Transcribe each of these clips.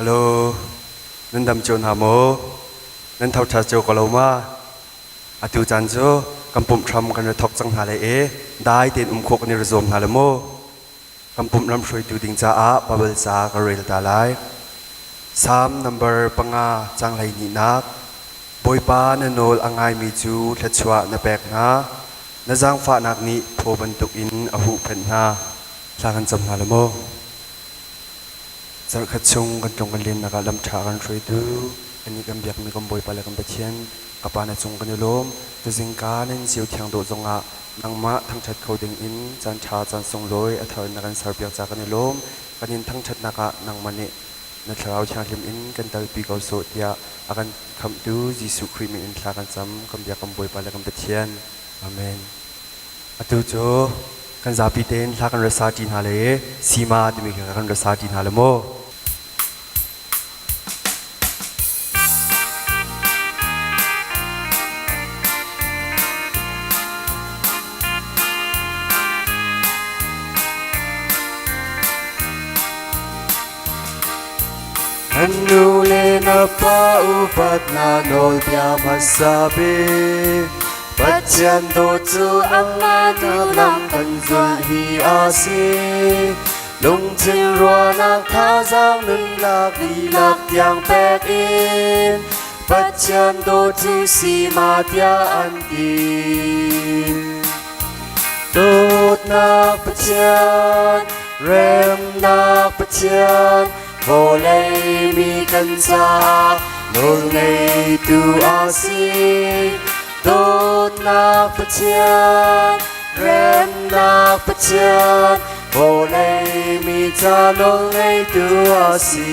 Hello, nan dam cio hna maw? Nan tho ṭha cio ko lo ma? Atu caan cu kan pumh hram kan ra thawk cang hna lai i dai tein um khawh kan i ra zuam hna le mu. Kan pumh ram hruaitu ding caah Baibal ca ka rel ta lai. Salm number panga caang hleihnihnak Bawipa na nawl a ngaimi cu thluachuah na pek hna. Na zaangfahnak nih phaw bantukin a huhphenh hna. Thla kan cam hna le mu. Zarhkhat chung kan tlung kan lennak ah lamṭha a kan hruaitu kannih kan biakmi kan Bawipa le kan Pathian ka Pa na cung kan i lawm. Tuzingka nan cio thiang dawh zongah nangmah thangṭhat kho dingin caan ṭha caan sunglawi a thar in na kan serpiak caah kan i lawm. Kan in thangṭhatnak ah nangmah nih na Thlarau Thianghlim in kan telpi ko sawh tiah a kan khamhtu Jesuh Khrih min in thla kan cam. Kan biak kan Bawipa le kan Pathian. Amen. Atu cu kan zapi tein hla kan ra sa ṭi hna le Sima timi kha kan ra sa ṭi hna le mu. Nan nu le na pa upat na nawlbia hmasa bik Pathian dawt cu amah duhnak kan zulh hi a si. Lungthin ruahnak thazaang nunnak dihlak tiang pek in Pathian dawt cu si ma tiah an ti. Dawtnak Pathian, remnak Pathian, vawlei mi kan caah nawlngeitu a si. Dawtnak Pathian, remnak Pathian, vawlei mi ca nawlngeitu a si.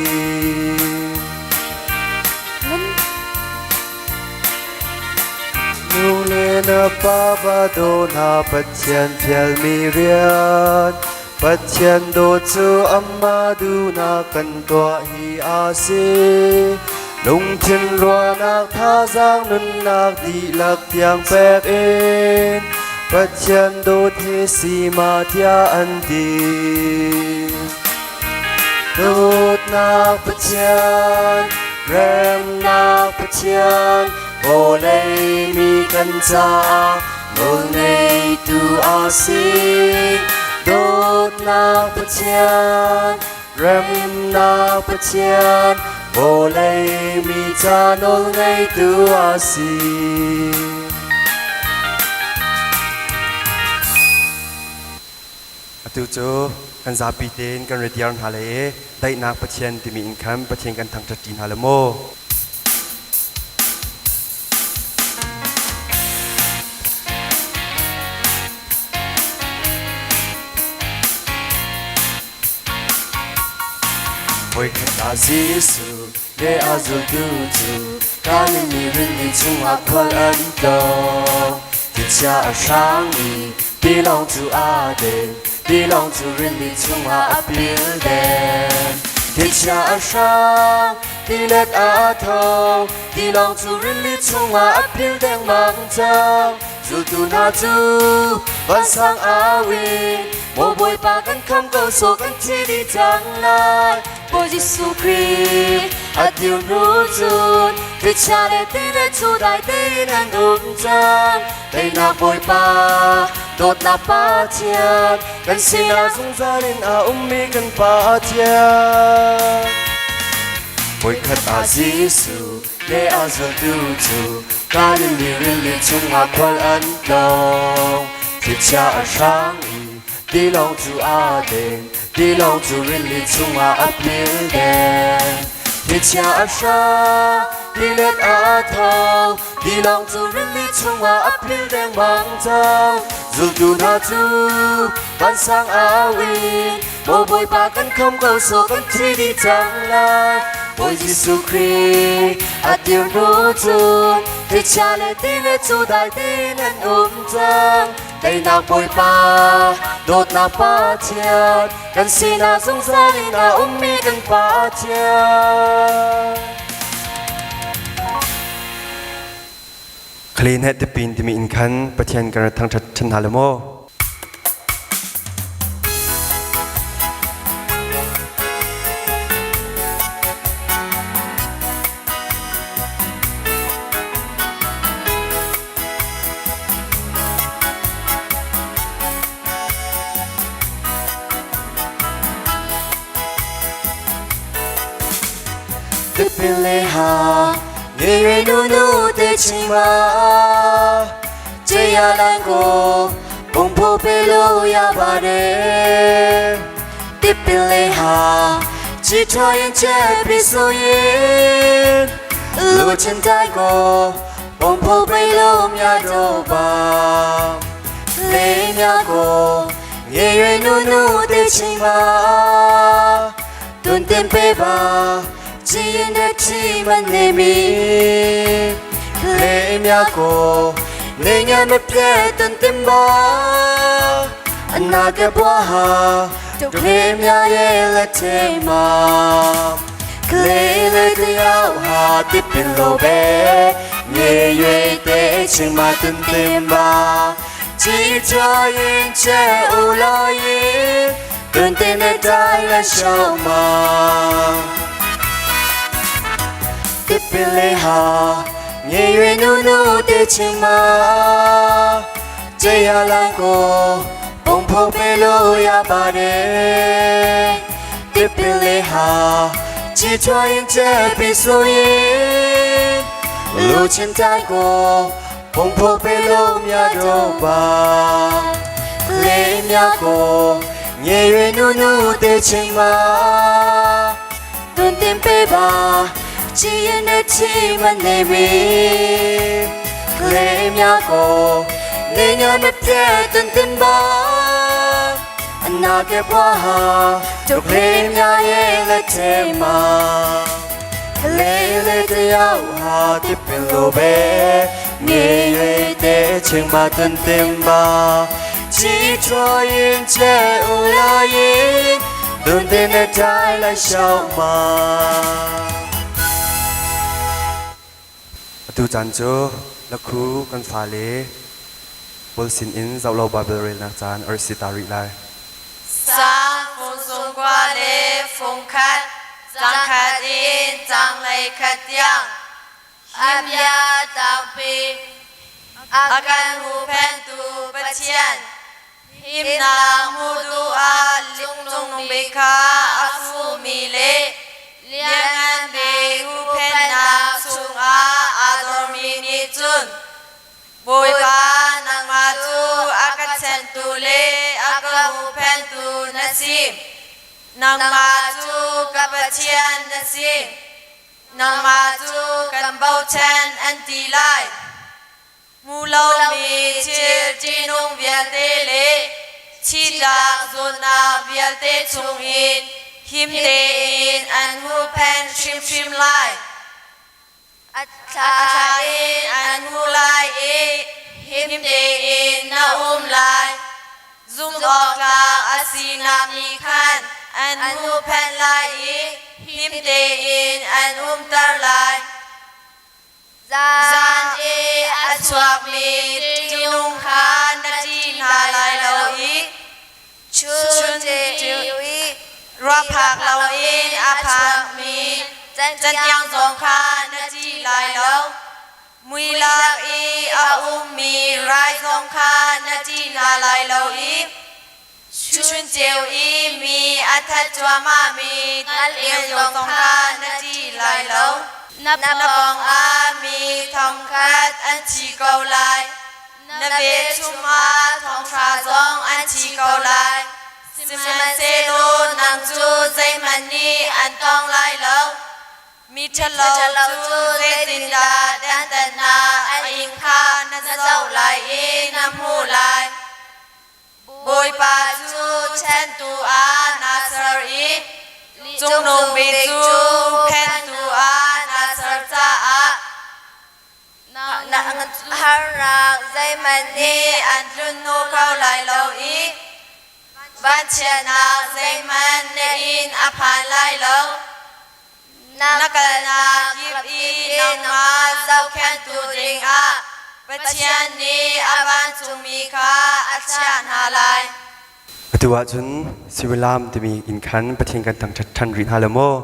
Nu le na pa va daw hna Pathian fialmi rian Pathian dawt cu amah duhnak kan tuah hi a si. Lungthin ruahnak thazaang nunnak dihlak tiang pek in Pathian dawt hi si ma tiah an ti. Dawtnak Pathian, remnak Pathian, vawlei mi kan caah nawlngeitu a si. Dawtnak Pathian, remnak Pathian, vawlei mi ca nawlngeitu a si. Atu cu kan zapi tein kan ra diar hna lai i daihnak Pathian timi in khan Pathian kan thangṭhat ṭi hna lai maw? Voikhat ah Jesuh le a zultu cu Galilee rili chungah khual an tlawng. Thlichia a hrang i tilawng cu aa den, tilawng cu rili chungah a pil den. Thlichia a hrang, tilet a tho, tilawng cu rili chungah a pil dengmang cang. Zultu hna cu vansang au in, Maw Bawipa kan kham ko sawh kan thi dih cang lai. Bawi Jesuh Khrih a dir hnu cun thlichia le tilet cu dai tein an um cang. Teinak Bawipa, dawtnak Pathian, kan sinah zungzal in a ummi kan Pathian. Voikhat ah Jesuh le a zultu cu Galilee rili chungah khual an tlawng. Thlichia a hrang i tilawng cu aa den, tilawng cu rili chungah a pil deng. Thlichia a hrang, tilet a tho, tilawng cu rili chungah a pil dengmang cang. Zultu hna cu vansang au in, Maw Bawipa kan kham ko sawh kan thi dih cang lai. Bawi Jesuh Khrih a dir hnu cun thlichia le tilet cu dai tein an um cang. Teinak Bawipa, dawtnak Pathian, kan sinah zungzal in a ummi kan Pathian. Khalin he tipin timi in khan Pathian kan ra thangṭhat ṭhan hna le maw? Tipil le ha ငယ်ရွယ်နုနုတဲ့ချိန်မှာကျေရလန်ကိုပုံဖို့ပေးလို့ရပါတယ်တစ်ပင်လေးဟာချီထွားရင်ချက်ပြီးဆိုရင်လူချင်တိုင်းကိုပုံဖို့ပေးလို့မြတ်တော့ပါလေးများကိုငယ်ရွယ်နုနုတဲ့ချိန်မှာတွင်တင်ပေးပါကြည်ရင်တဲ့ချီမနေမီလေးများကိုနေငယ်မပြတ်တွင်တင်ပါအနာဂတ်ဘဝဟာတို့ကလေးများရဲ့လက်ထဲမှာကလေးလေးတယောက်ဟာတစ်ပင်လိုပဲမြေရွေတဲ့ချိန်မှာတွင်တင်ပါချီချရင်ချဲဦးလာရင်တွင်တင်တဲ့တိုင်းလက်လျှောက်မှာ တစ်ပင်လေးဟာမြေရွယ်နုနုတဲ့ချိန်မှာကျေရလန်ကိုပုံဖို့ပေးလို့ရပါတယ်တစ်ပင်လေးဟာချီချွာရင်ချက်ပြီးဆိုရင်လူချင်းတိုင်းကိုပုံဖို့ပေးလို့မြတ်တော့ပါလေးများကိုမြေရွယ်နုနုတဲ့ချိန်မှာ တွင်တင်ပေးပါကြည်ရင်တဲ့ချီမနေမီကလေးများကိုနေညာမပြတ်တွင်တင်ပါအနာဂတ်ဘဝဟာတို့ကလေးများရဲ့လက်ထဲမှာကလေးလေးတယောက်ဟာတစ်ပင်လိုပဲမြေရွေတဲ့ချိန်မှာတွင်တင်ပါချီချွာရင်ချဲဦးလာရင်တွင်တင်တဲ့တိုင်းလိုက်ရှောက်မှာ Atu caan cu lakhu kan fale pawl sin in zohlo Bible relnak caan a rak si ta rih lai. Sang fung sung kwa le fung khat, cang khat in cang lei khat tiang. Hi bia tlangpi a kan huhphentu Pathian, himnak hmuh duh ah Cungnung Bik kha a fuhmi le Lianngan Bik huhphenhnak chungah aa dormi nih cun Bawipa nangmah cu a ka chanhtu le a ka huhphenhtu na si. Nangmah cu ka Pathian na si. Nangmah cu kan bochan an ti lai. Hmu lomi thil ṭihnung vialte le thitlak zawtnak vialte chungin him tein an huhphenh hrimhrim lai. A thla in an hmuh lai i him tein na um lai. Zumhawktlak a sinak nih khan an huhphenh lai i him tein an umter lai. Zan i a chuakmi ṭihnung kha na ṭih hna lai lo i chun ruahphak loin a phakmi cantiang zong kha na ṭih lai lo. Mui lak i a ummi rai zong kha na ṭih hna lai lo i Chunceu i mi a that cuahmahmi ngal zong kha na ṭih lai lo. Na pawngah mi thongkhat an thi ko lai, na velchum ah thonghra zong an thi ko lai. Sihmanhsehlaw nang cu zeihmanh nih an tawng lai lo. Miṭhalo cu zeitindah dantatnak a ing kha na zoh lai i na hmuh lai. Bawipa cu chantu ah naa ser i Cungnung Bik cu phentu ah naa ser caah na harnak zeihmanh nih an tlunhnu kho lai lo i vanchiatnak zeihmanh na inn a phan lai lo. Na kalnak kip i nangmah zohkhenhtu dingah Pathian nih a vancungmi kha a chiah hna lai. Atu ahcun suimilam timi inn khan Pathian kan thangṭhat ṭhan rih hna lo maw?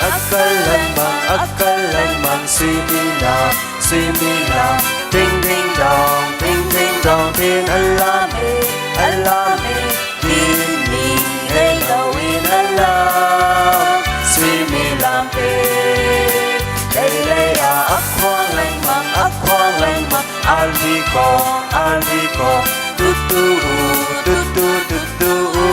A kal lengmang, a kal lengmang. Suimilam, suimilam, ding ding dong, ding ding dong, tin an lam e, an lam e, din ni ngei loin an lam. Suimilam te, lei lei ah a khuang lengmang, a khuang lengmang, arfi kong, arfi kong, tu tu u, tu tu tu tu u.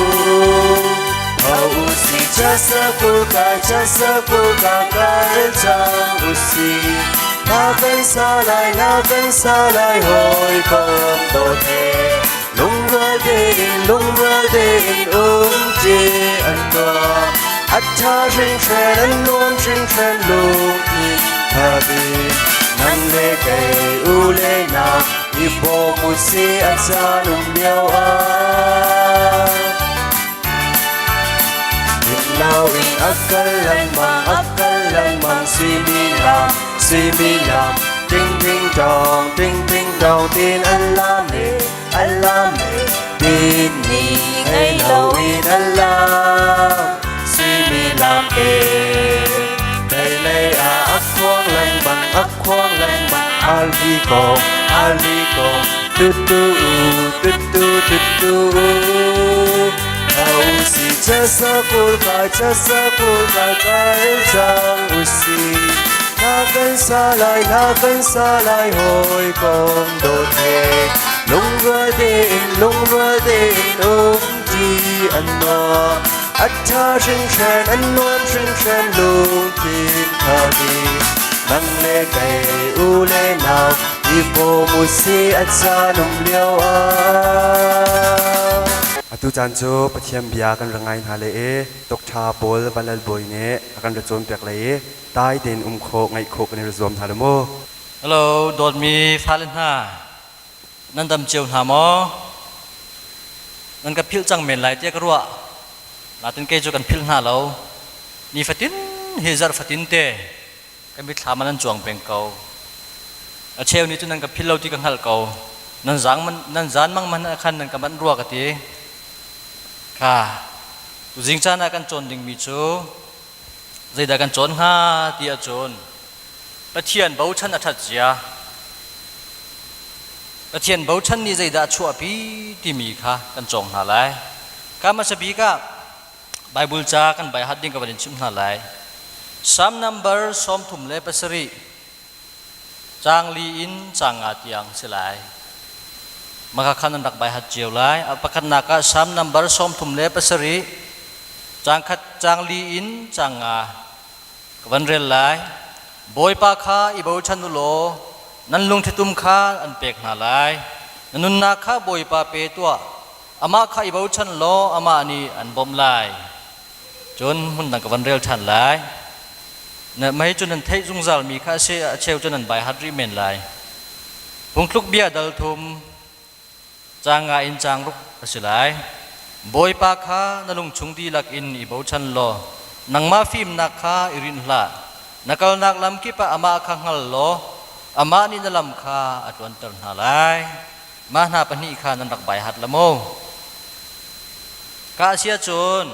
Tho usih chasakul kai, chasakul kai, kal cang usih. Na kan sa lai, na kan sa lai, hawikom dawt he. Lungrual tein, lungrual tein umṭi an nuam. A ṭha hringhran, an nuam hringhran, lungthin thabi. Nang le kei, u le nau, i bawm usih a caan um lio ah. Lau in a kal lengmang, a kal lengmang, suimilam, suimilam, ding ding dong, ding ding dong, tin an lam e, an lam e, tin ni ngei loin an lam, suimilam te. Lei lei ah a khuang lengmang, a khuang lengmang, arfi kong, arfi kong, tu tu u, tu tu tu tu u. Tho usih chasakul kai, chasakul kai, kal cang usih. Na kan sa lai, na kan sa lai, hawikom dawt he. Lungrual tein, lungrual tein umṭi an nuam. A ṭha hringhran, an nuam hringhran, lungthin thadi. Nang le kei, u le nau, i bawm usih a caan um lio ah. Atu caan cu Pathian bia kan ra ngai hna le i Dr. Paul Van Lal Bawi nih a kan ra cawnpiak le i dai tein um khawh, ngaih khawh kan i ra zuam hna le mu. Hello, dawtmi fale hna, nan dam cio hna maw? Nan ka philh cang men lai tiah ka ruah. Natin kei cu kan philh hna lo. Nifatin hi zarh fatin te kan mitthlam ah nan cuang peng ko. A cheu nih cun nan ka philh lo ti ka hngalh ko. Nan zaang nan zaan mang man ah khan nan ka manh rua ka ti. Kha tuzing caan ah kan cawn dingmi cu zeidah kan cawn hnga ti ahcun Pathian bochan a ṭhat zia, Pathian bochan nih zeidah a chuahpi timi kha kan cawng hna lai. Ka hmasa bik ah Bible ca kan bai hat ding ka van in chimh hna lai. Psalm number 37 caang li in caang nga tiang si lai. Maka khan an rak bai hat cio lai. A pakhatnak ah Psalm number 37 caang khat caang li in caang nga ka van rel lai. Bawipa kha i bochan u law nan lungthitum kha an pek hna lai. Na nunnak kha Bawipa pe tuah. Amah kha i bochan law amah nih an bawmh lai. Cun hmun dang ka van rel ṭhan lai. Na mei cu nan theih zungzalmi kha a si, a cheu cu nan bai hat rih men lai. Phungthluk bia dal thum caang nga in caang ruk a si lai. Bawipa kha na lungchung dihlak in i bochan law nangmah fimnak kha i rinh hlah. Na kalnak lam kip ah amah kha hngal law amah nih na lam kha a tluanter hna lai. Mah hna pahnih kha nan rak bai hat la maw? Ka a si ahcun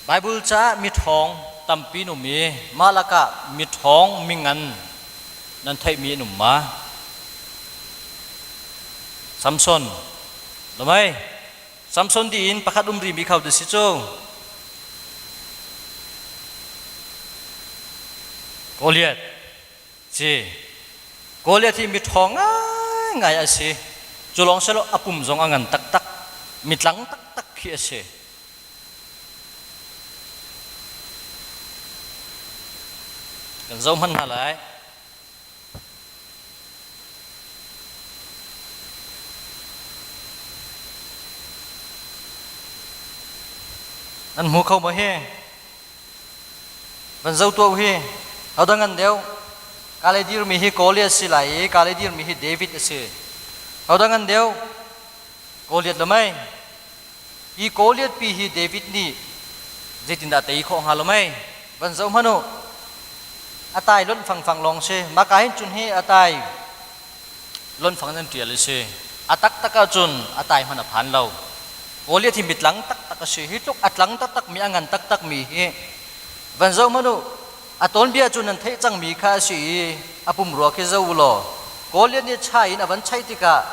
Baibal caah miṭhawng tampi an um i mah lakah miṭhawng mingan nan theihmi an um ma? Samson, lamai, Samson tiin pakhat um rimi kho ti si cu. Goliath, ci. Goliath hi miṭhawng ngaingai a si. Cu lawng silo a pum zong a ngan taktak, mitlang taktak khi a si. Kan zoh hmanh hna lai. Nan hmu kho maw hi? Van zoh tuah u hi. Hodah ngan deuh? Ka le dirmi hi Goliath si lai i ka le dirmi hi David a si. Hodah ngan deuh? Goliath lo mei? Hi Goliath pi hi David nih zeitindah tei khawh hnga lo mei? Van zoh hmanh u. A tai lonh fangfang lawng si. Maka hin cun hi a tai lonh fang in an ṭial i si. A taktak ahcun a tai hmanh a phan lo. Goliath hi mitlang taktak a si. Hi tluk a tlang taktak mi, a ngan taktak mi hi van zoh hmanh u. A tawnbia cu nan theih cangmi kha a si i a pumrua khi zoh u law Goliath nih chai in a van chaih tikah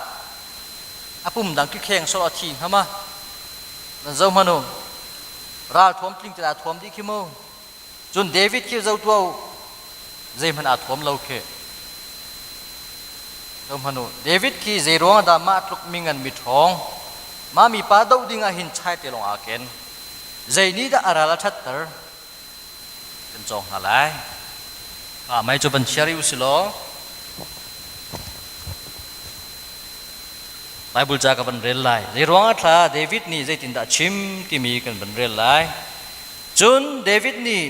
a pum dang khi kheng sawh a thi hnga ma? Nan zoh hmanh u. Ral thuam tling tein aa thuam dih khi mu. Cun David khi zoh tuah u. Zeihmanh aa thuam lo khi. Zoh hmanh u. David khi zei ruang dah mah tluk mingan mi ṭhawng mah mipa doh ding ah hin chai te lawng aa ken. Zei nih dah a ral a ṭhatter? Kan cawng hna lai. Ka mei cu van chia rih u si law Bible ca ka van rel lai. Zei ruang ah thla David nih zeitindah a chim timi kan van rel lai. Cun David nih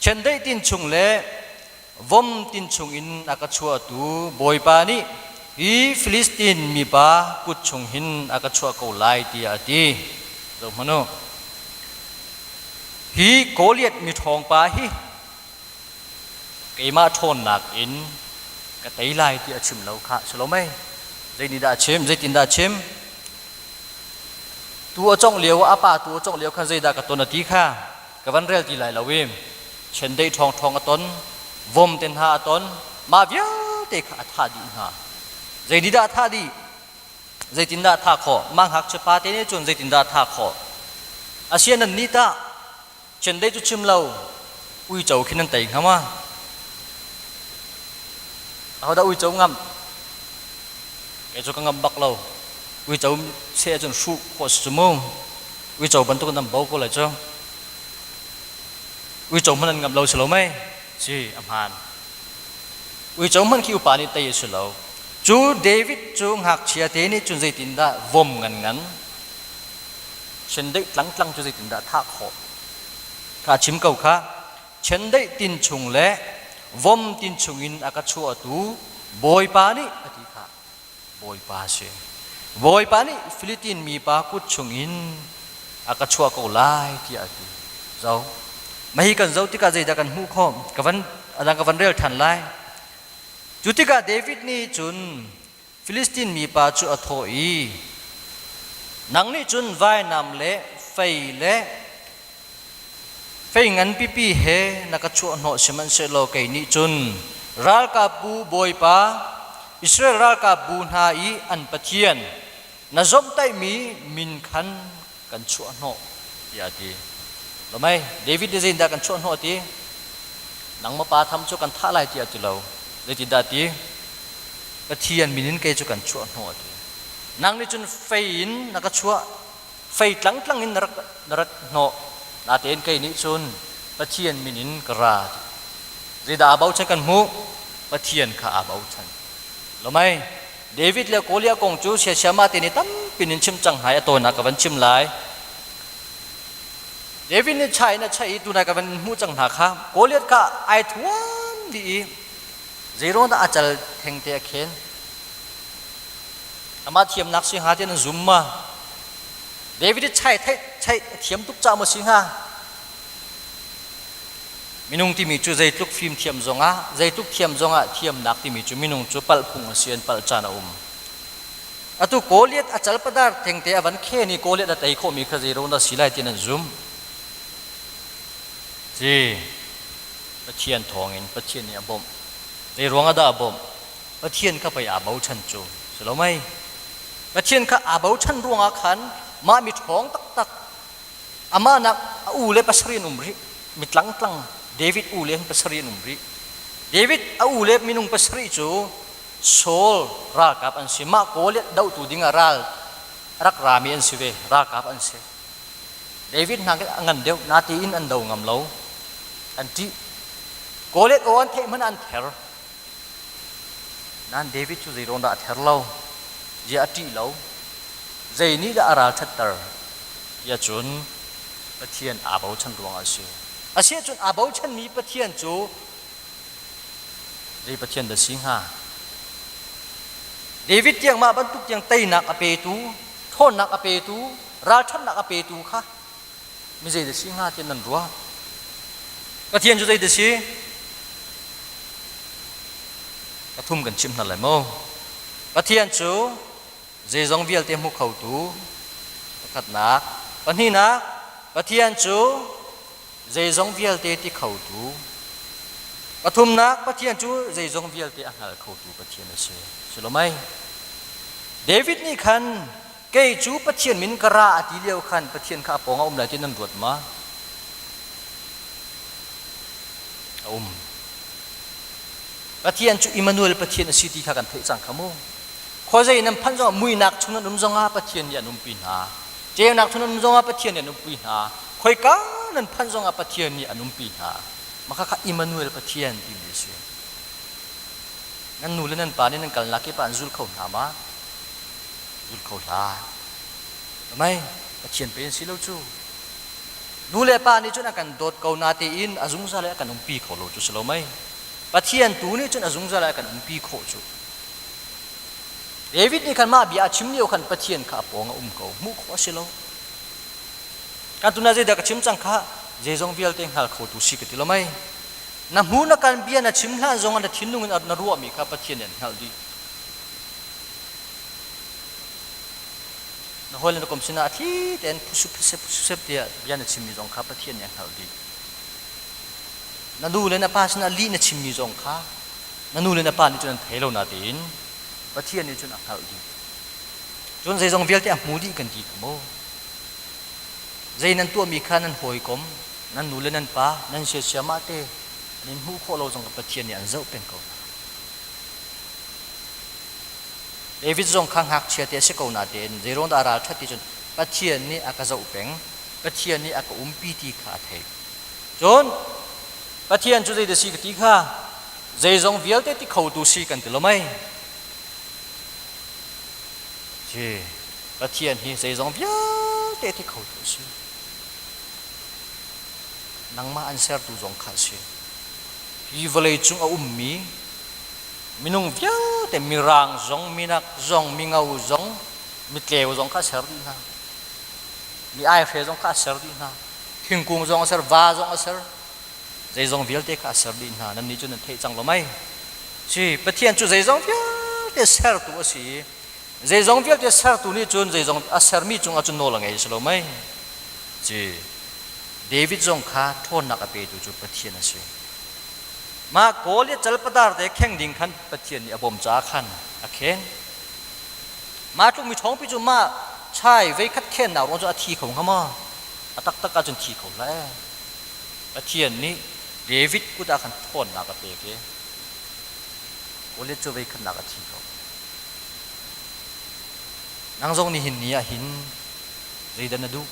chiandeih tin chung le vom tin chung in a ka chuahtu Bawipa nih hi Filistin mipa kut chung hin a ka chuah ko lai tiah a ti. Zoh hmanh u. Hi Goliath miṭhawng pa hi keimah ṭhawnnak in ka tei lai ti a chim lo khah si lo mei? Zeitindah a chim? Zeitindah a chim? Tu a congh lio a pa tu a congh lio khan zeidah ka ton a ti kha ka van rel ti lai lo i chiandeih ṭhawng ṭhawng a ton, vom te hna a ton, mah vialte kha a thah dih hna. Zeitindah a thah dih? Zeitindah a thah khawh? Mah ngakchia pa te nih cun zeitindah a thah khawh? Asian nan nih tah chiandeih cu chim lo uico khi nan tei hnga ma? Ahodah uico ngamh? Kei cu ka ngamh bak lo. Uico seh ahcun hruh khawh si cu mu. Uico bantuk nan bo ko lai cu. Uico hmanh an ngamh lo si lo mei? Si, a hmaan. Uico hmanh khi upa nih tei a si lo. Cu David cu ngakchia te nih cun zeitindah vom ngan ngan chiandeih tlangtlang cu zeitindah thah khawh? Kha chim ko kha. Chiandeih tin chung le vom tin chungin a ka chuahtu Bawipa nih a ti kha. Bawipa a si. Bawipa nih Philitin mipa kut chungin a ka chuah ko lai tiah a ti. Zo. Mah hi kan zoh tikah zeidah kan hmuh khawh? Ka van adang ka van rel ṭhan lai. Cu tikah David nih cun Filistin mipa cu a thawh i, Nang nih cun vainam le fei le fei ngan pipi he na ka chuahhnawh sihmanhsehlaw kei nih cun ralkapbu Bawipa, Israel ralkapbu hna i an Pathian, na zawmhtaihmi min khan kan chuahhnawh, tiah a ti. Lomei, David nih zeitindah kan chuahhnawh a ti? Nangmah pa tham cu kan thah lai tiah a ti lo. Zeitindah a ti? Pathian min in kei cu kan chuahhnawh a ti. Nang nih cun fei in na ka chuah, fei tlangtlang in na rak, na rat hnawh. Natein kei nih cun Pathian min in ka ra ti. Zeidah aa bochan kan hmuh? Pathian kha aa bochan. Lomei, David le Goliath kong cu siasiama te nih tampi in chim cang hna i a tawinak ka van chim lai. David nih chai in a chaih i tunai ka van hmuh cang hna kha Goliath kha ai thuam dih i zeiruang dah a cal thengte a khen. Amah thiamnak si hnga ti an zum ma? David i chai theih chaih a thiam tuk caah maw si hnga? Minung timi cu zeitluk fimthiam zongah, zeitluk thiam zongah thiamnak timi cu minung cu palh phung a si an palh caan a um. Atu Goliath a calpadar thengte a van khen i Goliath a tei khawhmi kha zei dah si lai ti nan zum. Ci Pathian thawngin Pathian nih a bawmh. Zei ruang ah dah a bawmh? Pathian kha pei aa bochan cu. Si lo mei? Pathian kha aa bochan ruangah khan mah mi ṭhawng taktak Amah nak a u le pasarih an um rih. Mitlangtlang David u le pasarih an um rih. David a u le minung pasarih cu Saul ralkap an si. Mah Goliath dohtu ding ah ral rak rami an si ve. Ralkap an si. David hna a ngan deuh natein an do ngam lo. An ṭih. Goliath aw an theih hmanh an ther. Nain David cu zei dah a ther lo? Zia a ṭih lo. Zei nih dah a ral ṭhatter? Tiah cun Pathian aa bochan ruangah a si. Asiahcun aa bochanmi Pathian cu zei Pathian dah si hnga? David tiang mah bantuk tiang teinak a petu, ṭhawnnak a petu, ralṭhatnak a petu kha mi zei dah si hnga tiah nan ruah? Pathian cu zei dah si? Pathum kan chimh hna lai maw? Pathian cu zeizong vialte hmu khotu pakhatnak, pahnihnak, Pathian cu zeizong vialte ti khotu. Pathumnak Pathian cu zeizong vialte a hngal khotu Pathian a si. Silomai. David nih khan kei cu Pathian min ka ra a ti lio khan Pathian kha a pawng a um lai ti nan ruat ma? A um. Pathian cu Immanuel Pathian a si ti kha kan theih cang kha mu. Khuazei nan phanh zongah muinak chung nan um zongah Pathian nih an umpi hna. Ceunak chung nan um zongah Pathian nih an umpi hna. Khoika nan phanh zongah Pathian nih an umpi hna. Mah kha Immanuel Pathian timi a si. Nan nu le nan pa nih nan kalnak kip ah an zul kho hna ma? Zul kho hlah. Mei Pathian pe an si lo cu. Nu le pa nih cun a kan dawt ko na tein a zungzal a kan umpi kho lo cu si lo mei. Pathian tu nih cun a zungzal a kan umpi khawh cu. David nih khan mah bia a chim lio khan Pathian kha a pawng a um ko. Hmuh khawh a si lo. Kan tuna zeidah ka chim cang kha zeizong vialte hngal khotu si ka ti lo mei. Na hmu na kan bia na chim hlan zong ah na thinlung in na ruahmi kha Pathian nih an hngalh dih. Na hawi le na kom sinah a thli tein phusup phusep phusep tiah bia na chimmi zong kha Pathian nih a hngalh dih. Na nu le na pa sinah lih na chimmi zong kha na nu le na pa nih cun an thei lo natein Pathian nih cun a hngalh dih. Cun zeizong vialte a hmu dih kan ti kha mu. Zei nan tuahmi kha nan hawikom, nan nu le nan pa, nan siasiamah te an in hmuh khawh lo zong kha Pathian nih an zoh peng ko hna. David zong kha ngakchia te a si ko natein zeiruang dah a ral ṭhat ti cun Pathian nih a ka zoh peng, Pathian nih a ka umpi ti kha a theih. Cun Pathian cu zeidah si ka ti kha zeizong vialte ti khotu si kan ti lo mei? Ci Pathian hi zeizong vialte ti khotu a si. Nangmah an sertu zong kha a si. Hi vawlei cung a ummi minung vialte mirang zong, minak zong, mingau zong, mitleu zong kha a ser dih hna. Mi aihre zong kha a ser dih hna. Thingkung zong a ser, va zong a ser. Zeizong vialte kha a ser dih hna. Nannih cu nan theih cang lo mei? Si, Pathian cu zeizong vialte sertu a si i zeizong vialte sertu nih cun zeizong a sermi cungah cun nawl a ngei si lo mei? Ci, David zong kha ṭhawnnak a petu cu Pathian a si. Mah Goliath calpadar te kheng ding khan Pathian nih a bawm caah khan a khen. Mah tluk mi ṭhawngpi cu mah chai veikhat khennak ruang cu a thi kho hnga maw? A taktak ahcun thi kho hlah ee. Pathian nih David kut ah khan ṭhawnnak a pek i Goliath cu veikhatnak a thi ko. Nang zong nihin ni ah hin zeidah na duh?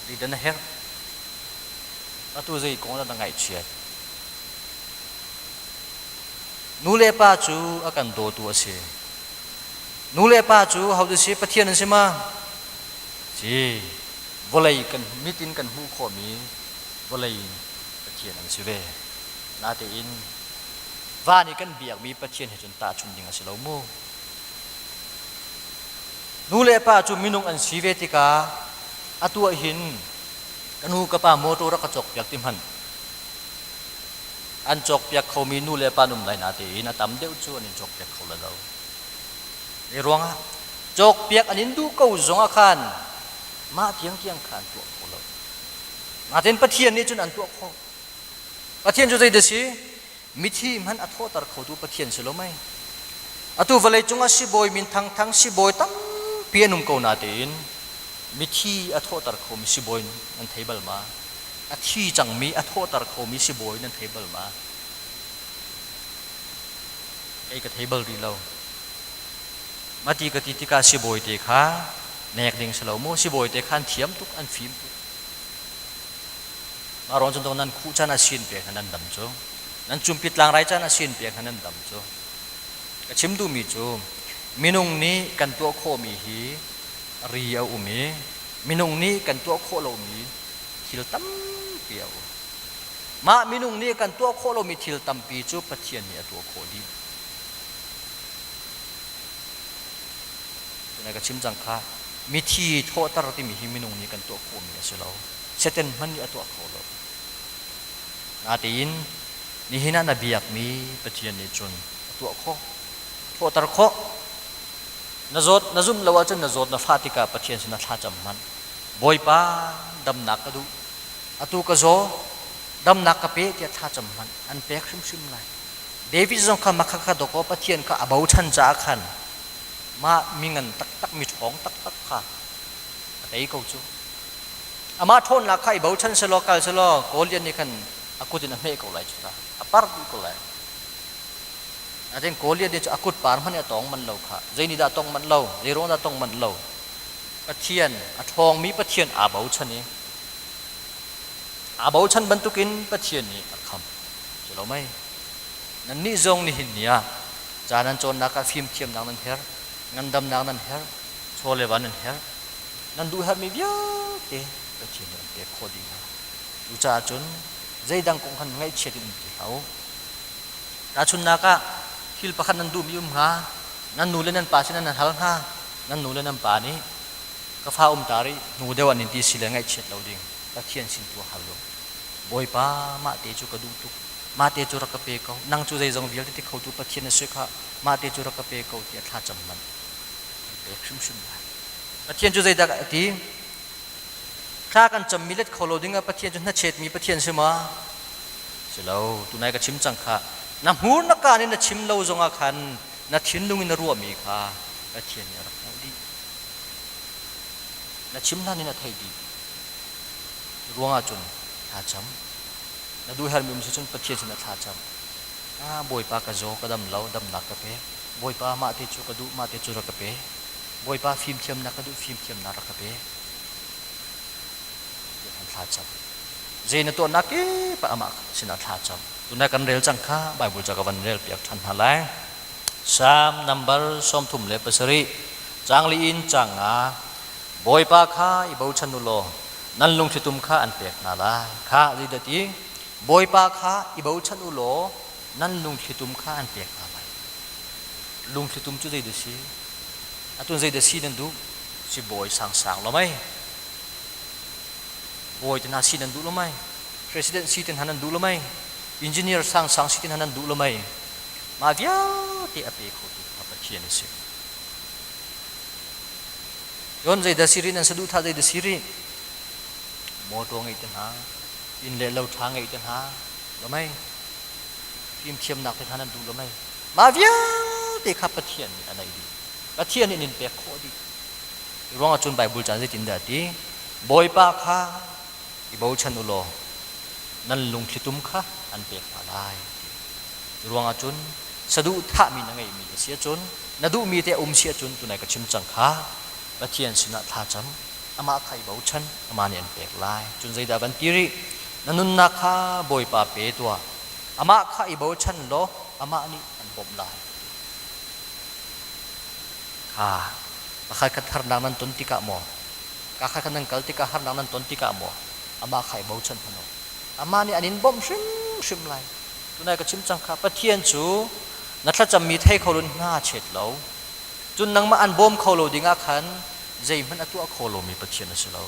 Zeidah na herh? Atu zei kong dah na ngaihchiat? Nu le pa cu a kan dawtu a si. Nu le pa cu hodah si? Pathian an si ma? Si. Vawlei kan mit in kan hmuh khawhmi vawlei Pathian an si ve. Natein van i kan biakmi Pathian he cun tahchunh ding a si lo mu. Nu le pa cu minung an si ve tikah atu ah hin ka nu ka pa motor rak ka cawkpiak ti hmanh an cawkpiak khomi nu le pa an um lai natein a tam deuh cu an in cawkpiak kho lai lo. Zei ruangah cawkpiak an in duh ko zongah khan mah tiangtiang kha an tuah kho lo. Natein Pathian nih cun an tuah khawh. Pathian cu zeidah si? Mithi hmanh a thawhter khotu Pathian si lo mei? Atu vawlei cungah sibawi min thangthang sibawi tampi an um ko natein mithi a thawhter khomi sibawi nan thei bal ma? A thi cangmi a thawhter khomi sibawi nan thei bal ma? Kei ka thei bal rih lo. Mati ka ti tikah sibawi te kha nek ding si lo mu. Sibawi te kha an thiam tuk, an fim tuk. Mah ruang cun nan khuh caan ah sin pek hna nan dam cu. Nan cumpi tlangrai caan ah sin pek hna nan dam cu. Ka chim duhmi cu minung nih kan tuah khawhmi hi ri a um i minung nih kan tuah khawh lomi thil tampi a um. Mah minung nih kan tuah khawh lomi thil tampi cu Pathian nih a tuah khawh dih. Tunai ka chim cang kha mithi thawhter timi hi minung nih kan tuah khawhmi a si lo. Satan hmanh nih a tuah kho lo. Natein nihin ah na biakmi Pathian nih cun a tuah khawh, thawhter khawh. Na zawt na zumh lo ahcun na zawt na fah tikah Pathian sinah thlacam hmanh. Bawipa damnak ka duh. Atu ka zaw. Damnak ka pe tiah thlacam hmanh an pek hrimhrim lai. David zong kha makha kha dawkaw Pathian kha a bochan caah khan mah mingan taktak mi ṭhawng taktak kha a tei ko cu. Amah ṭhawnnak kha i bochan selaw kal selaw Goliath nih khan a kut in a hmeh ko lai cu ta. A par dih ko lai. Nain Goliath nih cu a kut par hmanh a tawng manh lo kha. Zei nih dah tong manh lo? Zei ruang dah tong manh lo? Pathian, a ṭhawngmi Pathian aa bochan i aa bochan bantukin Pathian nih a kham. Cu lo mei? Nannih zong nihin ni ah ca nan cawnnak ah fimthiamnak nan herh, ngandamnak nan herh, chaw le va nan herh. Nan duh herhmi vialte Pathian nih an pek khawh dih hna. Cucaah cun zeidang kong khan ngaihchiat in um ti hlah u. Tahchunhnak ah thil pakhat nan duhmi um hnga, nan nu le nan pa sin nan hal hnga, nan nu le nan pa nih ka fa um ta rih hnu deuh ah nin ti si le ngaihchiat lo ding Pathian sin tu hal u. Bawipa mah te cu ka duh tuk mah te cu rak ka pe ko nang cu zeizong vialte ti khotu Pathian na si kha mah te cu rak ka pe ko tiah thlacam man an pek hrimhrim lai. Pathian cu zeidah a ti? Thla kan cammi let kho lo dingah Pathian cu hnachetmi Pathian si ma? Si lo, tunai ka chim cang kha. Na hmur na kaan in na chim lo zongah khan na thinlung in na ruahmi kha Pathian nih a rak hngalh dih. Na chim hlan in a thei dih. Ruangah cun thla cam. Na duh hermi um si cun Pathian sinah thla cam. Ah, Bawipa ka zaw, ka dam lo, damnak ka pe. Bawipa mah te cu ka duh, mah te cu rak ka pe. Bawipa fimthiamnak ka duh, fimthiamnak rak ka pe. Tiah thla cam. Zei na tuahnak kip ah amah sinah thla cam. Tunai kan rel cang kha Bible ca ka van rel piak ṭhan hna lai. Psalm number 37 caang li in caang nga Bawipa kha i bochan u law nan lungthlitum kha an pek hna lai. Kha zeidah ti? Bawipa kha i bochan u law nan lungthlitum kha an pek hna lai. Lungthlitum cu zeidah si? Atu zeidah si nan duh? Si bawi sangsang lo mei? Bawi te hna si nan duh lo mei? President si te hna nan duh lo mei? Engineer sangsang si te hna nan duh lo mei? Mah vialte a pe khotu kha Pathian a si. Cun zeidah si rih nan saduhthah zeidah si rih? Motor ngeih te hna, inn le lo ṭha ngeih te hna, lo mei? Fimthiamnak te hna nan duh lo mei? Mah vialte kha Pathian nih a neih dih. Pathian nih nin pek khawh dih. Ruang ahcun Bible caan zeitindah a ti? Bawipa kha i bochan u law nan lungthlitum kha an pek hna lai. Ruang ahcun saduhthahmi na ngeihmi a si ahcun na duhmi te a um si ahcun tunai ka chim cang kha Pathian sinah thlacam amah kha i bochan amah nih an pek lai. Cun zeidah van ti rih? Na nunnak kha Bawipa pe tuah. Amah kha i bochan law amah nih an bawmh lai. Kha pakhat khat harnak nan ton tikah maw kakhat khat nan kal tikah harnak nan ton tikah maw amah kha i bochan hmanh u. Amah nih an in bawmh hrimhrim lai. Tunai ka chim cang kha Pathian cu na thlacammi thei kho lo hna chet lo. Cun nangmah an bawm kho lo dingah khan zeihmanh a tuah kho lomi Pathian a si lo.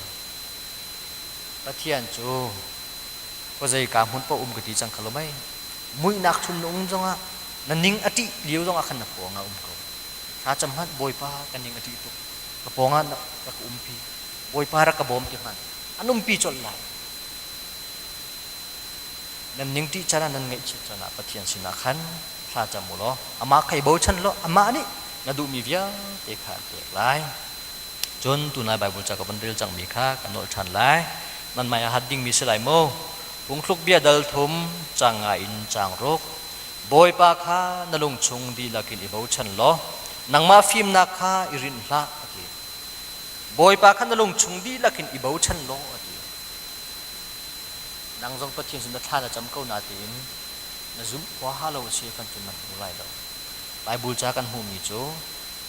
Pathian cu khuazei ka hmun paoh um ka ti cang kha lo mei. Muihnak chung na um zongah na ning a ṭih lio zongah khan na pawng ah um ko. Thla cam hmanh Bawipa ka ning a ṭih tuk. Ka pawng ah rak ka umpi. Bawipa rak ka bawm ti hmanh. An umpi colh lai. Nan ning ṭih caan ah nan ngaihchiat caan ah Pathian sinah khan thla cam u law amah kha i bochan law amah nih na duhmi vialte kha an pek lai. Cun tunai Bible ca ka van rel cangmi kha ka nolh ṭhan lai. Nan mai a hat dingmi si lai maw? Phungthluk bia dal thum caang nga in caang ruk. Bawipa kha na lungchung dihlak in i bochan law nangmah fimnak kha i rinh hlah a ti. Bawipa kha na lungchung dihlak in i bochan law a ti. Nang zong Pathian sin na thla na cam ko na tiin na zumh huaha lo a si kan cun nan hmu lai lo. Bible ca kan hmuhmi cu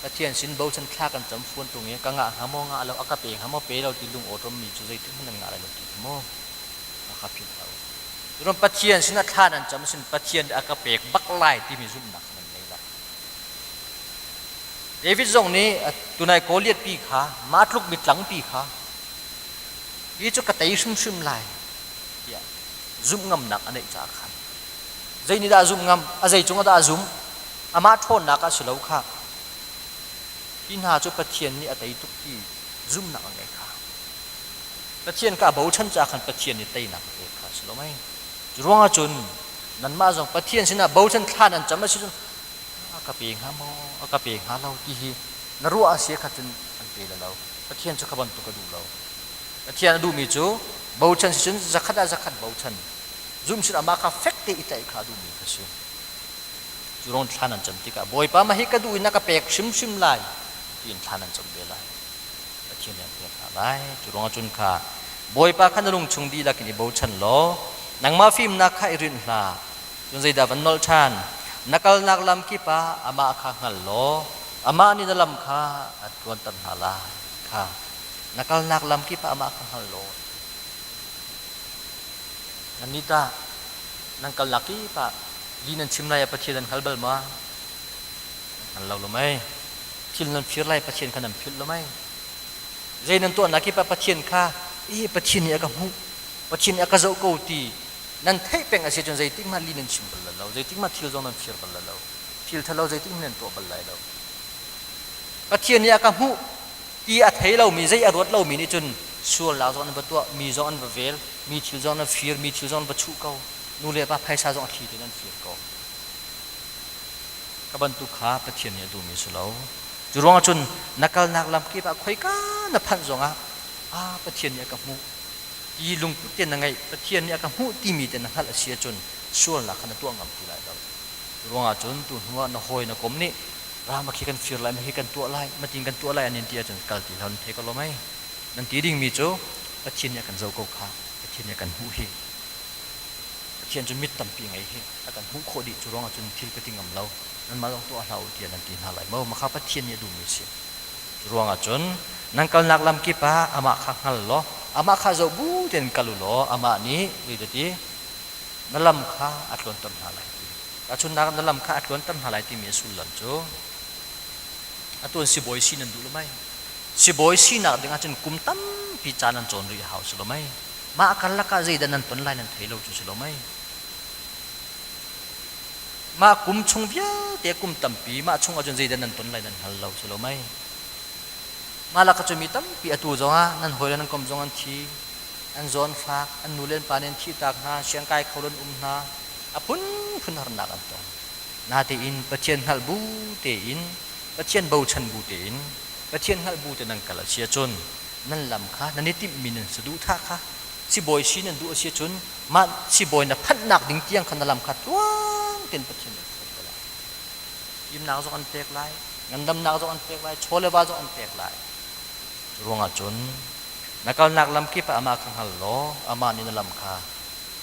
Pathian sin bochan thla kan cam fuan tung i ka ngah hnga maw ngah lo a ka pe hnga maw pe lo ti lung awṭawm mi cu zeitik hmanh nan ngah lai lo ti maw a ka philh hlah u. Curon Pathian sinah thla nan cam sin Pathian nih a ka pek bak lai timi zumhnak kha nan ngei lai. David zong nih tunai Goliath pi kha mah tluk mi tlang pi kha hi cu ka tei hrimhrim lai tiah zumh ngamnak a neih caah khan zei nih dah a zumh ngam a zei cungah dah a zumh amah ṭhawnnak ah si lo kha hi hna cu Pathian nih a tei tuk ti zumhnak a ngei kha Pathian ka bochan caah khan Pathian nih teinak a pek kha a si lo mei? Cu ruangah cun nanmah zong Pathian sinah bochan thla nan cam a si cun a ka pe hnga maw, a ka pe hnga lo ti hi na ruah a si kha cun an pe la lo. Pathian cu kha bantuk a duh lo. Pathian a duhmi cu bochan si cun zakhat ah zakhat bochan, zumh sin amah kha fek te i tlaih kha a duhmi kha si. Cu rong thla nan cam tikah Bawipa mah hi ka duh in na ka pek hrimhrim lai tiin thla nan cam ve lai. Pathian nih an pek hna lai. Cu ruangah cun kha Bawipa kha na lung chung dihlak in i bochan law nangmah fimnak kha i rinh hlah. Cun zeidah van nolh ṭhan? Na kalnak lam kip ah amah kha hngal law amah nih na lam kha a tluanter hna lai. Kha na kalnak lam kip ah amah kha hngal law nannih tah nan kalnak kip ah li nan chim lai ah Pathian nan hngal bal ma? Nan hngal lo lo mei? Thil nan fir lai Pathian kha nan philh lo mei? Zei nan tuahnak kip ah Pathian kha i Pathian nih a ka hmuh, Pathian nih a ka zoh ko ti nan theih peng a si cun zeitik hmanh li nan chim bal lo, zeitik hmanh thil zong nan fir bal lo, thil thalo zeitik hmanh nan tuah bal lai lo. Pathian nih a ka hmuh ti a thei lomi, zei a ruat lomi nih cun sualnak zong an va tuah, mi zong an va vel, mi thil zong an va fir, mi thil zong an va chuh ko, nu le pa phaisa zong a thli tein an fir ko. Ka bantuk kha Pathian nih a duhmi a si lo. Cu ruangah cun na kalnak lam kip ah khoika na phanh zongah ah Pathian nih a ka hmuh ti lungput te na ngeih, Pathian nih a ka hmuh timi te na hngalh a si ahcun sualnak kha na tuah ngam ti lai lo. Cu ruangah cun tu hnuah na hawi na kom nih ra ma khi kan fir lai, ma hi kan tuah lai, matin kan tuah lai an in ti ahcun kal ti hlah nan thei ko lo mei. Nan ti dingmi cu Pathian nih a kan zoh ko kha, Pathian nih a kan hmuh hi. Pathian cu mit tampi ngei hi a kan hmuh khawh dih cu ruangah cun thil ka ti ngam lo nanmah zong tuah hlah u tiah nan ti hna lai maw makha Pathian nih a duhmi a si cu ruangah cun nan kalnak lam kip ah amah kha hngal law amah kha zoh bu tein kal u law amah nih zeitati na lam kha a tluanter hna lai ti tahchunhnak na lam kha a tluanter hna lai timi a sullam cu atu an sibawi si nan duh lo mei sibawi sinak ding ahcun kum tampi caan an cawn rih hau si lo mei Mah karlak ah zeidah nan ton lai nan thei lo cu si lo mei? Mah kum chung vialte kum tampi mah chung ahcun zeidah nan ton lai nan hngal lo si lo mei? Mah lak cu mi tampi atu zongah nan hawi le nan kom zong an thi, an zawn fak, an nu le an pa nih an thihtak hna, siangkai kho an um hna, a phunphun harnak an tong. Natein Pathian hngalh bu tein, Pathian bochan bu tein, Pathian hngalh bu te nan kal a si ahcun nan lam kha nan i timhmi nan saduhthah kha sibawi si nan duh a si ahcun mah sibawi na phanhnak ding tiang kha na lam kha tluang tein Pathian nih an ko lai. Fimnak zong an pek lai, ngandamnak zong an pek lai, chaw le va zong an pek lai. Cu ruangah cun na kalnak lam kip ah amah kha hngal law amah nih na lam kha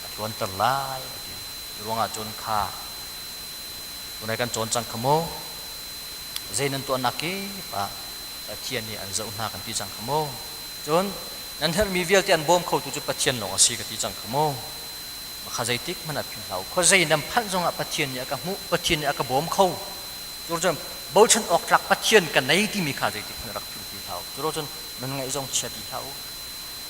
a tluanter lai a ti. Cu ruangah cun kha tunai kan cawn cang kha mu zei nan tuahnak kip ah Pathian nih an zoh hna kan ti cang kha mu. Cun nan herhmi vialte an bawm khotu cu Pathian lawng a si ka ti cang kha mu. Makha zeitik hmanh ah philh hlah u. Khuazei nan phanh zongah Pathian nih a ka hmuh, Pathian nih a ka bawm kho. Cu cun bochan awk tlak Pathian ka nei timi kha zeitik hmanh rak philh ti hlah u. Cu cun nan ngaih zong chia ti hlah u.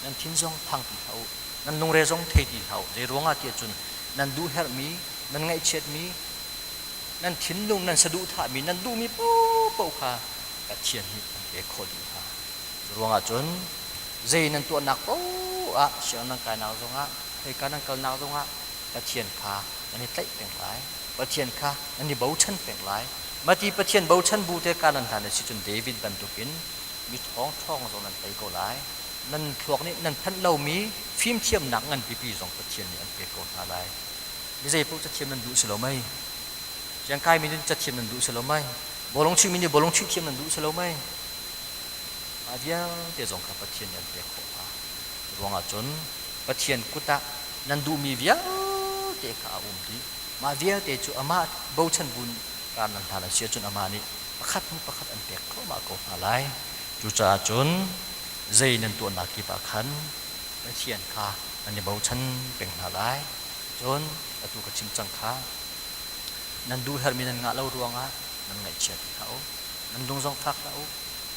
Nan thin zong phang ti hlah u. Nan lungre zong thei ti hlah u. Zei ruangah tiah cun nan duh herhmi, nan ngaihchiatmi, nan thinlung nan saduhthahmi nan duhmi paohpaoh kha Pathian nih an pek khawh dih hna. Cu ruangah cun zei nan tuahnak paoh ah sianginn nan kainak zongah khoika nan kalnak zongah Pathian kha nan i tlaih peng lai. Pathian kha nan i bochan peng lai. Mati Pathian bochan bu te ka nan hlan a si cun David bantukin mi ṭhawng zong nan tei ko lai. Nan thluak nih nan phanh lomi fimthiamnak ngan pipi zong Pathian nih an pek ko hna lai. Mi zei paoh cathiam nan duh si lo mei? Siangkai mi nih cathiam nan duh si lo mei? Bawlung chuihmi nih bawlung chuih thiam nan duh si lo mei? Mah vialte zong kha Pathian nih an pek khawh hna. Ruangah cun Pathian kut ah nan duhmi vialte kha a um dih. Mah vialte cu amah bochan bun kar nan hlan a si ahcun amah nih pakhat hnu pakhat an pek thluahmah ko hna lai. Cucaah cun zei nan tuahnak kip ah khan Pathian kha nan i bochan peng hna lai. Cun atu ka chim cang kha nan duh herhmi nan ngah lo ruangah nan ngaihchia ti hlah u. Nan lung zong fak hlah u.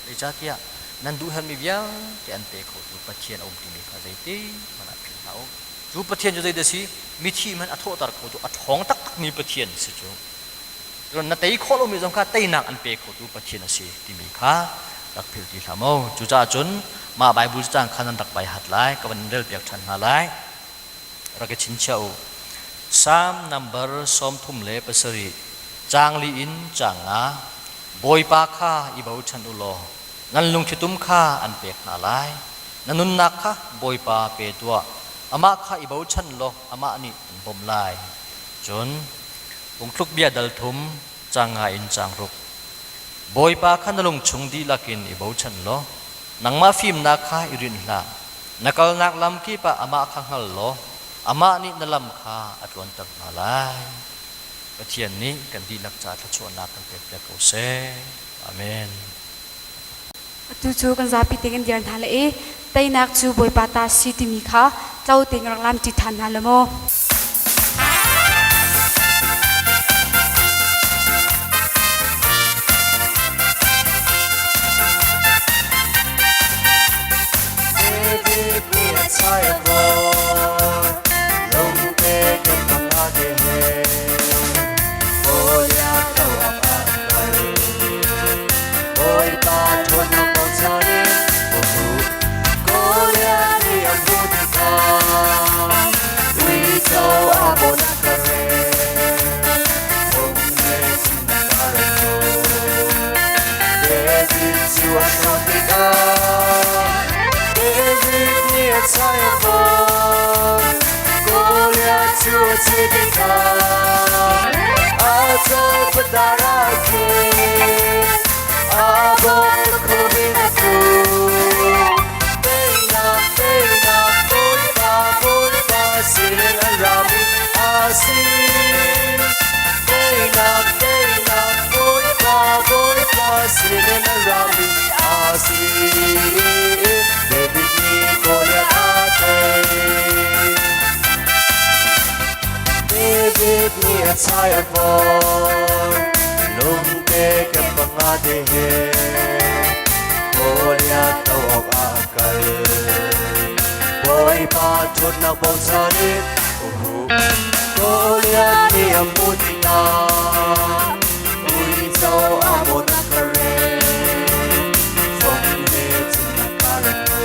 Zeicahtiah nan duh herhmi vialte an pe khotu Pathian a um timi kha zeitik hmanh ah philh hlah u. Cu Pathian cu zeidah a si? Mithi hmanh a thawhter khotu a ṭhawng taktakmi Pathian a si cu. Cun na tei khawh lomi zong kha teinak an pe khotu Pathian a si timi kha rak philh ti hlah mu. Cucaah cun mah Baibal caang kha nan rak bai hat lai, ka van in relpiak ṭhan hna lai. Rak i chinchiah u. Salm nambar 37, caang li in caang nga. Bawipa kha i bochan u law nan lungthitum kha an pek hna lai. Na nunnak kha Bawipa pe tuah. Amah kha i bochan law amah nih an bawmh lai. Cun Phungthluk bia dal thum caang nga in caang ruk. Bawipa kha na lungchung dihlak in i bochan law nangmah fimnak kha i rinh hlah. Na kalnak lam kip ah amah kha hngal law amah nih na lam kha a tluanter hna lai. Pathian nih kan dihlak ca thluachuahnak kan pekpiak ko seh. Amen. Atu cu kan zapi te kan dir hna le i teinak cu Bawipa ta si timi kha tlo tein rak lamṭi ṭhan hna law maw. David nih a chai a vawn, lungte kan panga te he, Goliath lo ah a kal. Bawipa ṭhawnnak bochan in Goliath nih a hmuh tikah, uico a bawn a ka rel. Hung he cun a ka rel ko. David cu a hrawh tikah, David nih a chai a vawn. Goliath cu a ci tikah, a cawpadar a khin. A bawk khum in a tlu. Teinak, teinak, Bawipa, Bawipa sinin an rami a si. Teinak, teinak, Bawipa, Bawipa sinin an rami a si. David nih Goliath a tei. David nih a chai a vawn, lungte kan panga te he, Goliath to awk ah a kal. Bawipa ṭhutnak bochan in Goliath nih a hmuh tikah, uico a bawn a ka rel, fong he cun a ka rel lo.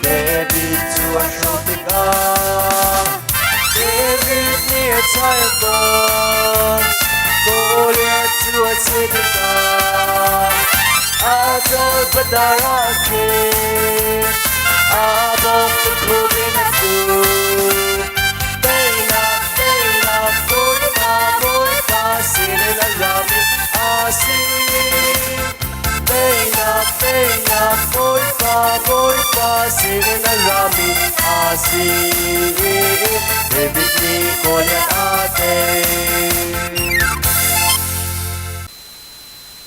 David cu a hrawh tikah, David nih a chai a vawn, Goliath cu a si tikah, a cal padar ah khin, a bawk tukhum in a tlu. Teinak, teinak, Bawipa, Bawipa sinin a rami a si. Teinak, teinak, Bawipa, Bawipa sinin a rami a si. David nih Goliath a tei.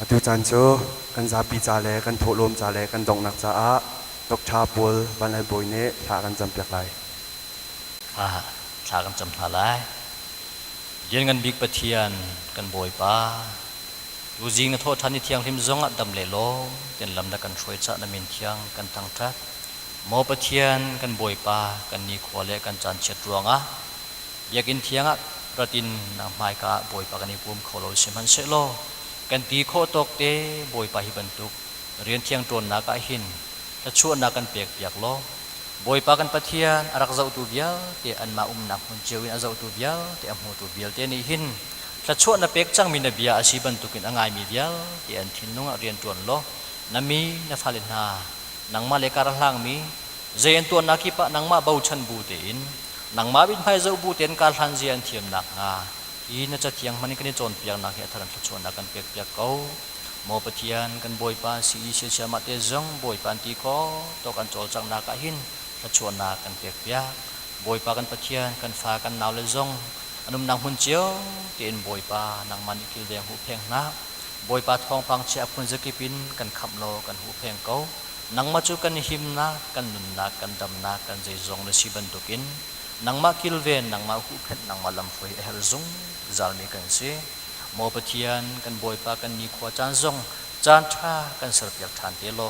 Atu caan cu kan zapi ca le kan thawhlawm ca le kan donghnak caah Dr. Paul Van Lal Bawi nih thla kan campiak lai. Thla kan cam hna lai. Lianngan bik Pathian kan Bawipa, tuzing na thawhṭhan ni thianghlim zongah dam le lawm ten lam na kan hruai cah na min thiang kan thangṭhat. Maw Pathian kan Bawipa, kan nikhua le kan caan chiat ruangah biakinn thiang ah rat in nang hmaika ah Bawipa kan i pum kho lo sihmanhsehlaw kan ti khawh tawk te Bawipa hi bantuk rian thiang ṭuannak ah hin thluachuahnak kan pek piak law Bawipa kan Pathian a rak zohtu vialte anmah umnak hmun cio in a zohtu vialte a hmutu vialte nih hin thluachuah na pek cangmi na bia a si bantukin a ngaimi vialte an thinlung ah rian ṭuan law na mi na fale hna nangmah le kar a hlangmi zei an tuahnak kip ah nangmah bochan bu tein nangmah mithmai zoh bu tein kar hlan zia an thiam nakhnga hi na cathiang hman in kan i cawnpiaknak hi a thar in thluachuahnak kan pekpiak ko. Maw Pathian, kan Bawipa si i siasiamah te zong Bawipa an ti khawh tawk an cawlcanghnak ah hin thluachuahnak kan pekpiak. Bawipa kan Pathian, kan fa kan naule zong an umnak hmun cio tein Bawipa nangmah nih kilveng huhpheng hna. Bawipa thawngpang chia a phun zakip in kan khamh law kan huhpheng ko. Nangmah cu kan himnak, kan nunnak, kan damnak, kan zeizong na si bantukin nangmah kilven, nangmah huhphenh, nangmah lamhruai a herh zungzalmi kan si. Maw Pathian, kan Bawipa kan nikhua caan zong caan ṭha kan serpiak ṭhan te law,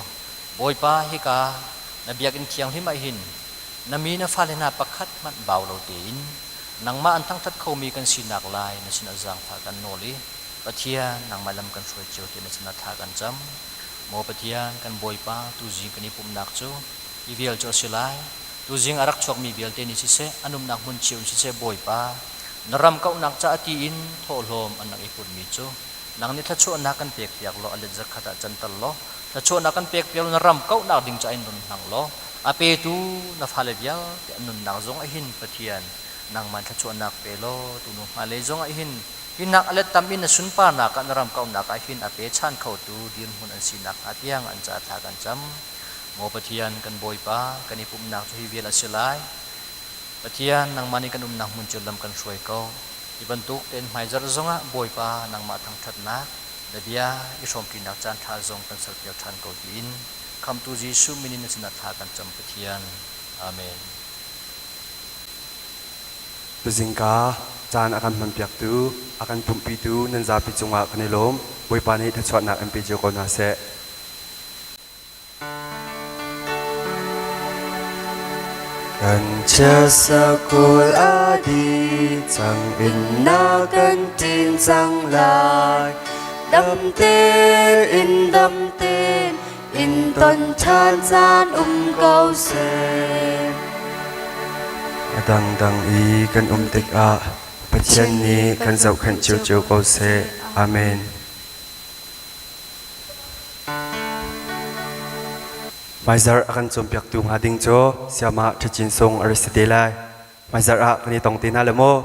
Bawipa hika na biakinn thianghlim ah hin na mi na fale hna pakhat hmanh bau lo tein nangmah an thangṭhat khomi kan sinak lai na sinah zaangfah kan nawl i Pathian nangmah lam kan hruai cio ti na sinah thla kan cam. Maw Pathian, kan Bawipa, tuzing kan i pumhnak cu hi vial cu a si lai. Tuzing a rak chuakmi vialte nih siseh, an umnak hmun cio in siseh Bawipa, na ram kauhnak caah tiin thawhlawm an rak i putmi cu nang nih thluachuahnak kan pekpiak law a let zakhat ah canter law thluachuahnak kan pekpiak law na ram kauhnak ding caah in run hmang law a petu na fale vialte an nunnak zong ah hin Pathian nangmah thluachuahnak pe law tunu hmailei zong ah hin hinak a let tam in na sunparnak ah na ram kauhnak ah hin a pechan khotu dirhmun an si nakhnga tiang an ca thla kan cam. Maw Pathian, kan Bawipa, kan i pumhnak cu hi vial a si lai. Pathian, nangmah nih kan umnak hmun cu lam kan hruai ko. Hi bantuk tein hmaizarh zongah Bawipa nangmah thangṭhatnak, na bia i hrawmṭinak caan ṭha zong kan serpiak ṭhan ko tiin Khamhtu Jesuh min in na sinah thla kan cam Pathian. Amen. Tuzingka caan a kan hmanpiaktu, a kan pumhpitu nan zapi cungah kan i lawm. Bawipa nih thluachuahnak in pe cio ko hna seh. Kan chiasakul a di cang in na kan ṭin cang lai. Dam tein dam tein in ton ṭhan caan um ko seh. A dangdang i kan um tikah Pathian nih kan zohkhenh ciocio ko seh. Amen. Hmaizarh a kan cawnpiaktu hnga ding cu Sayama Ṭha Cin Sung a rak si te lai. Hmaizarh ah kan i tong te hna le maw?